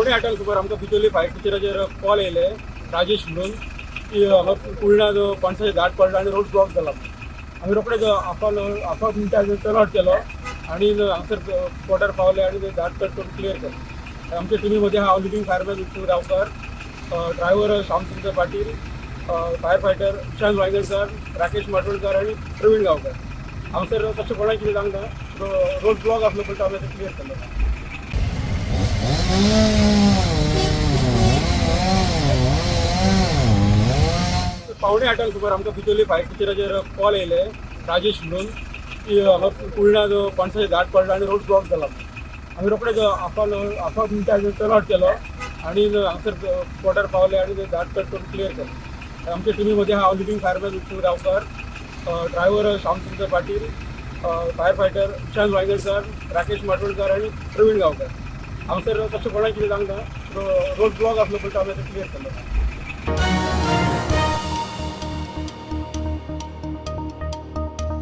7:45 सुमार आमकां बिचोली फायर स्टेशनाचेर कॉल येयले राजेश म्हणून की हांगा कुर्णा जो पणसाचें झाड पडलां आनी रोड ब्लॉक जाला. आमी रोखडेच हाफ हाफ मिनटाचेर टर्न केलो आनी हांगसर स्पॉटार पावले आनी ते झाड कट करून क्लियर केलें. आमच्या टिमी मध्ये हांव leading fireman Vishnu Gaonkar, driver Shyamsundar Patil, fire fighter Ishant Wayangankar, Rakesh Matondkar आनी प्रवीण गांवकर. हांगसर तशें कोणाक कितें जावंक ना. रोड ब्लॉक आसलो पण तो आमी आतां क्लियर केलो. 7:45 सुमार आमकां बिचोली फायर स्टेशनाचेर कॉल येयले राजेश म्हणून की हांगा कुर्णा जो पणसाचें झाड पडलां आनी रोड ब्लॉक जाला. आमी रोखडेच हाफ हाफ मिनटाचेर टर्न केलो आनी हांगसर स्पॉटार पावले आनी ते झाड कट करून क्लियर केलें. आमच्या टिमी मध्ये हांव leading fireman Vishnu Gaonkar, driver Shyamsundar Patil, fire fighter Ishant Wayangankar, Rakesh Matondkar आनी प्रवीण गांवकर. हांगसर तशें कोणाक कितें जावंक ना. रोड ब्लॉक आसलो पण तो आमी आतां क्लियर केलो.